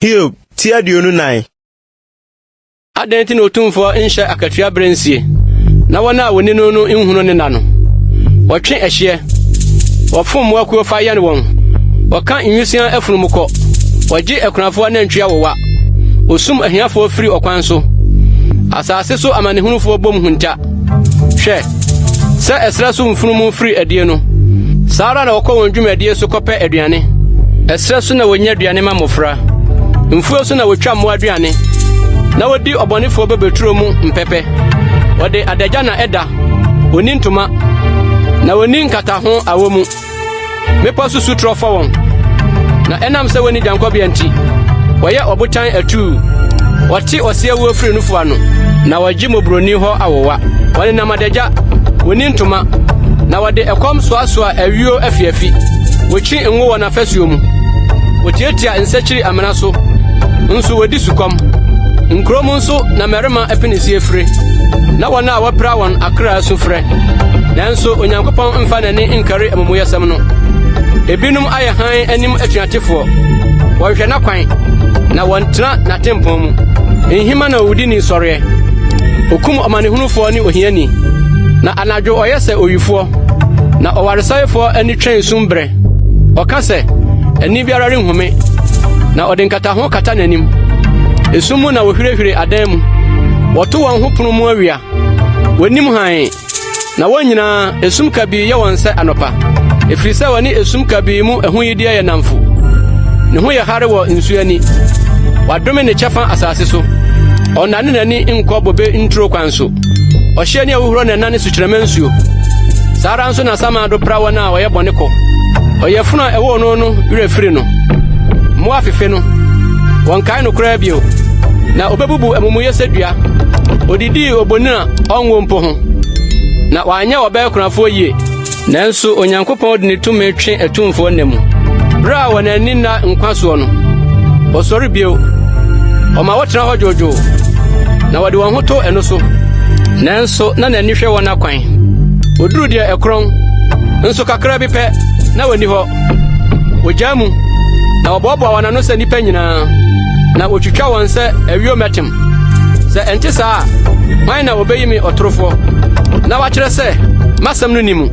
Hiob ti 24. Adɛn nti na Otumfoɔ nhyɛ akatua bere nsie, na wɔn a wonni no no nhunu ne nna no? Wɔtwe ɛhyeɛ, wɔfom mmoakuo fa yɛn wɔn, wɔka nwisiaa afunumu kɔ, wɔgye akunafoɔ anantwi awowa, wosum ahiafoɔ firi ɔkwan so, asase so amanehunufoɔ bom hunta. Hwɛ, sɛ ɛserɛ so mfunumu firi adie no, saa ara na wɔkɔ wɔn dwumadie so kɔpɛ aduane. Ɛserɛ so na wɔnya aduane ma mmofra. Mfuo so na wɔtwa mmoa aduane, na wodi ɔbɔnefoɔ bobeturo mu mpɛpɛ. Wɔde adagya na ɛda, wɔnni ntoma, na wɔnni nkataho awɔ mu. Mmepɔ so sutorɔ fɔ wɔn, na ɛnam sɛ wɔnni dwankɔbea nti, wɔyɛ ɔbotan atuu. Wɔte ɔseawuo firi nufu ano, na wɔgye mmɔborɔni hɔ awowa. Wɔnenam adagya, wɔnni ntoma, na wɔde ɛkɔm soasoa ayuo afiafi. Wokyi ngo wɔ n'afasuo mu. Wotiatia nsakyiri amena so, nso wodi sukɔm. Nkurow mu nso na mmarima apinisie fire, na wɔn a wɔapira wɔn akra su frɛ. Nanso Onyankopɔn mfa n'ani nkari amumuyɛsɛm no. Ebinom ayɛ hann anim atuatefoɔ. Wɔhwehwɛ n'akwan, na wɔntena n'atempɔn mu. Nhima na owudini sɔreɛ. Okum ɔmanehunufoɔ ne ohiani, na anadwo ɔyɛ sɛ owifoɔ, na ɔwaresɛefoɔ ani twɛn sum berɛ. Ɔka sɛ, Ani biara renhu me, na ɔde nkataho kata n'anim. Esum mu na wohwirehwire adan mu, wɔto wɔn ho pon mu awia. Wonnim hann, na wɔn nyinaa, esum kabii yɛ wɔn sɛ anɔpa, ɛfiri sɛ wɔne esum kabii mu ahuyideɛ yɛ nnamfo. Ne ho yɛ hare wɔ nsu ani. Wadome ne kyɛfa asase so. Ɔnnane n'ani nkɔ bobe nturo kwan so. Ɔhyeɛ ne ahuhuro na ɛnane sukyerɛmma nsuo. Saa ara nso na samando pra wɔn a wɔyɛ bɔne kɔ. Ɔyafunu a ɛwoo no no werɛ firi no. Mmoa fefe no, wɔnkae no koraa bio. Na obebubu amumuyɛ sɛ dua. Odidii obonin a ɔnwo mpo ho, na wanyɛ ɔbaa kunafoɔ yie. Nanso Onyankopɔn de ne tumi twe atumfoɔ nna mu. Bere a wɔn ani nna nkwa soɔ no, wɔsɔre bio. Ɔma wɔtena hɔ dwoodwoo, na wɔde wɔn ho to ɛno so. Nanso na n'ani hwɛ wɔn akwan. Oduru deɛ ɛkorɔn, nso kakra bi pɛ, na wɔnni hɔ. Wogyaa mu, na wɔboaboa wɔn ano sɛ nnipa nyinaa, na wotwitwa wɔn sɛ ayuo mmɛtem. Sɛ ɛnte saa a, hwan na obeyi me ɔtorofoɔ, na wakyerɛ sɛ m'asɛm no nni mu?